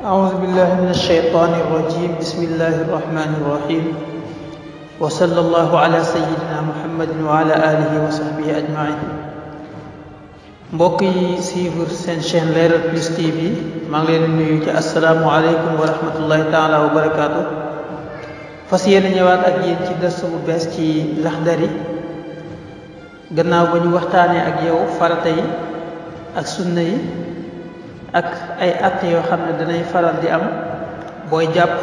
أعوذ بالله من الشيطان الرجيم بسم الله الرحمن الرحيم وصلى الله على سيدنا محمد وعلى آله وصحبه أجمعين mbokk yi suivre seen chaîne Leral Plus TV maa ngi leen nuyu ci assalaamu aleykum wa rahmatullahi taala wa barakaatu fas yéene ñëwaat ak yéen ci dërs bu bees ci Laxdari gannaaw ba ñu waxtaanee ak yow farata yi ak sunna yi ak ay actes yoo xam ne danay faral di am booy jàpp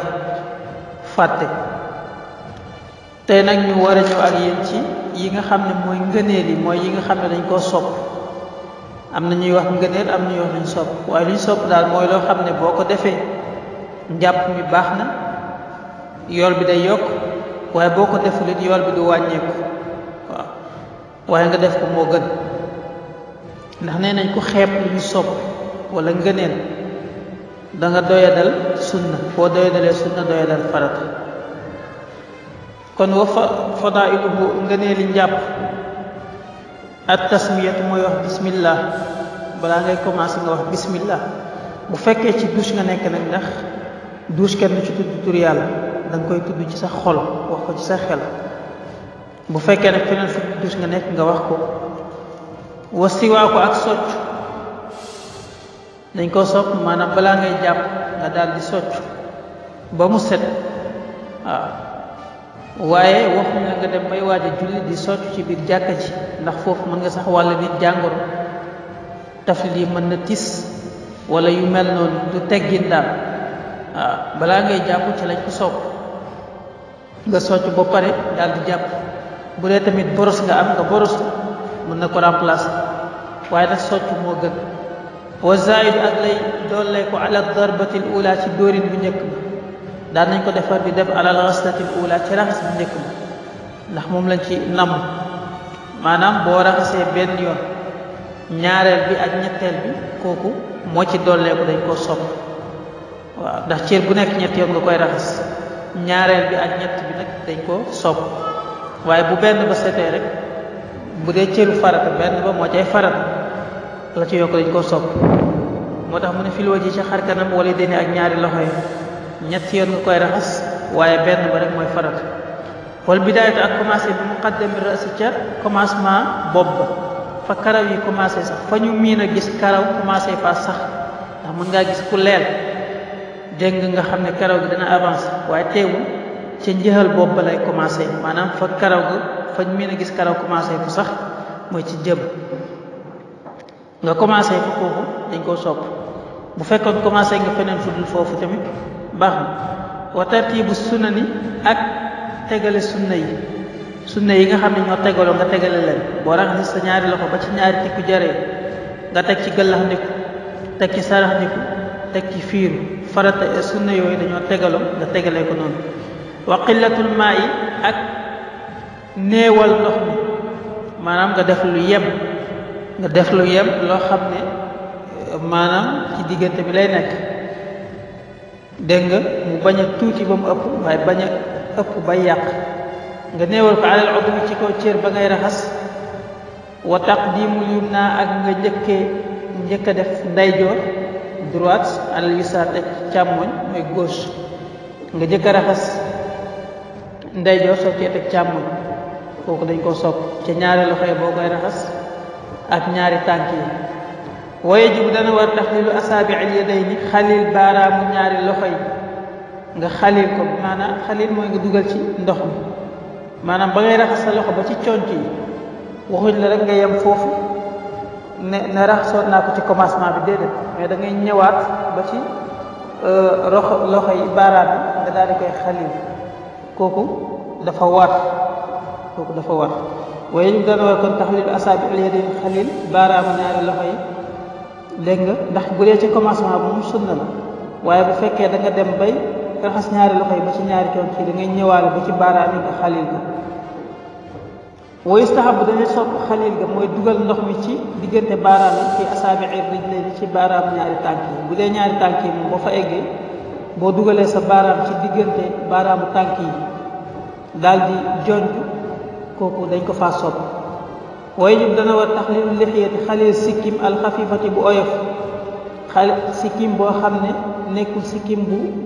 fàtte tey nag ñu war a ñëw ak yéen ci yi nga xam ne mooy ngëneel yi mooy yi nga xam ne dañ koo sopp am na ñuy wax ngëneel am na ñuy wax luñ sopp waaye luñ sopp daal mooy loo xam ne boo ko defee njàpp mi baax na yool bi day yokk waaye boo ko deful it yool bi du wàññeeku waaw waaye nga def ko moo gën ndax nee nañ ko xeeb lu ñu sopp wala ngëneel da nga doyadal sunna boo doyadalee sunna doyadal farata kon wa fadailuhu ngëneeli njàpp at tasmiyatu mooy wax bismillah balaa ngay commencé nga wax bismillah bu fekkee ci douche nga nekk nag ndax douche kenn ci tudd tur yàlla da nga koy tudd ci sa xol wax ko ci sa xel bu fekkee nag feneen fu douche nga nekk nga wax ko wa siwaa ko ak socc dañ ko sopp maanaam balaa ngay jàpp nga daal di socc ba mu set waaw waaye waxuñ la nga dem bay waaj a julli di socc ci biir jàkka ji ndax foofu mën nga sax wàll nit jàngoro taflit yi mën na tis wala yu mel noonu du teggin daal waaw balaa ngay jàpp ci lañ ko sopp nga socc ba pare daal di jàpp bu dee tamit boros nga am nga boros mën na ko remplacer waaye nag socc moo gën wa zaid ak lay doollee ko ala darbatil ula ci dóorin bu njëkk ba daan nañ ko defar di def alal ghaslatil ula ci raxas bu njëkk ba ndax moom lañ ci namm maanaam boo raxasee benn yoon ñaareel bi ak ñetteel bi kooku moo ci dollee ko dañ koo sopp waaw ndax cër bu nekk ñett yoon nga koy raxas ñaareel bi ak ñett bi nag dañ koo sopp waaye bu benn ba setee rek bu dee cëru farata benn ba moo cay farata la ci yokk dañ koo sopp moo tax mu ne fil waji ci xar kanam wala deni ak ñaari loxo yi ñetti yoon nga koy raxas waaye benn ba rek mooy farata wal bidaayatu ak commencé bi muqaddami rasi ca commencement bopp ba fa karaw yi commencé sax fa ñu miin a gis karaw commencé fa sax ndax mën ngaa gis ku leel dégg nga xam ne karaw gi dana avancé waaye teewul ca njëxal bopp ba lay commencé maanaam fa karaw ga fa ñu miin a gis karaw commencé fu sax mooy ci jëm nga commencé ko foofu dañ koo sopp bu fekkoon commencé nga feneen fudul foofu tamit baax na wa tartibu sunani ak tegale sunna yi nga xam ne ñoo tegaloo nga tegale leen boo raxasi sa ñaari loxo ba ci ñaari tikku jaree nga teg ci gëllax ndiku teg ci sarax ndiku teg ci fiiru farata sunna yooyu dañoo tegaloo nga tegalee ko noonu wa qillatul maa yi ak néewal ndox mi maanaam nga def lu yem loo xam ne maanaam ci diggante bi lay nekk dégg nga mu bañ a tuuti ba mu ëpp waaye bañ a ëpp bay yàq nga néewal ko alal udwi ci kaw cër ba ngay raxas wa taqdimul yumna ak nga njëkk a def ndeyjoor droite alal yusaar teg càmmoñ mooy gauche nga njëkk a raxas ndeyjoor soo cee teg càmmoñ kooku dañ koo sopp ca ñaari loxo yi boo koy raxas ak ñaari tànk yi waaye jibu dana war taxlilu asaabi'il yadayni xalil baaraamu ñaari loxo yi nga xalil ko maanaam xalil mooy nga dugal ci ndox mi maanaam ba ngay raxas sa loxo ba ci conc yi waxuñ la rek nga yem foofu ne raxasoon naa ko ci commencement bi déedéet mais da ngay ñëwaat ba ci loxo yi baaraam yi nga daal di koy xalil kooku dafa war waaye jibu dana war kon taxlilu asaabi'il yadayni xalil baaraamu ñaari loxo yi dégg nga ndax bu dee ci commencement bi moom sunna la waaye bu fekkee da nga dem bay raxas ñaari loxo yi ba ci ñaari coon ci da ngay ñëwaale ba ci baaraam yi nga xalil ga wa yustahabu dañuy sopp xalil ga mooy dugal ndox mi ci diggante baaraam yi ci asaabi'i rijlayni ci baaraam ñaari tànk yi bu dee ñaari tànk yi moom boo fa eggee boo dugalee sa baaraam ci diggante baaraamu tànk yi daal di jonj kooku dañ ko faa sopp waaye jub dana war taxlilu lixiyati xalil sikkim alxafifati bu oyof sikkim boo xam ne nekkul sikkim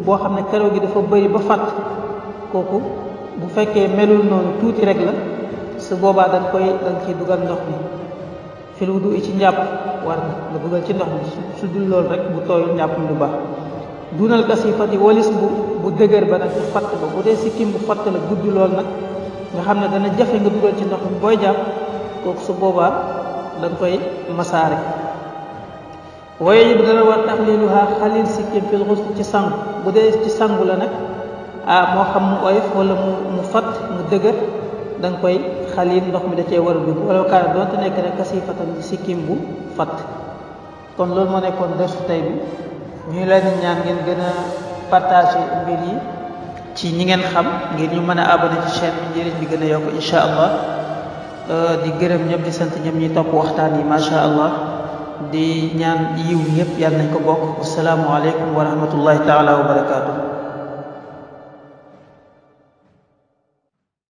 boo xam ne karaw gi dafa bëri ba fàtt kooku bu fekkee melul noonu tuuti rek la su boobaa da nga ciy dugal ndox mi fil wudu ci njàpp war na nga dugal ci ndox mi su dul loolu rek bu tooyul njàpp mi du baax dunal kasifati walis bu dëgër ba nag bu fatt ba bu dee sikkim bu fatt la gudd lool nag nga xam ne dana jafe nga dugal ci ndox mi booy jàpp kooku su boobaa da nga koy masaare waaye yi bu dana war taxliluha xalil sikkim fil xusl ci sangu bu dee ci sangu la nag moo xam mu oyof wala mu fatt mu dëgër da nga koy xalil ndox mi da cee war a dugg wala kaana doonte nekk ne kasifatan sikkim bu fatt kon loolu moo nekkoon dersu tey bi ñu leen ñaan ngeen gën a partager mbir yi ci ñi ngeen xam ngir ñu mën a abonné ci chaîne bi njëriñ bi gën a yokk insha allah di gërëm ñëpp di sant ñëpp ñi topp waxtaan yi macha allah di ñaan yiw ñëpp yàlla nañ ko bokk wasalaamu aleykum wa rahmatullahi taala wa barakaatu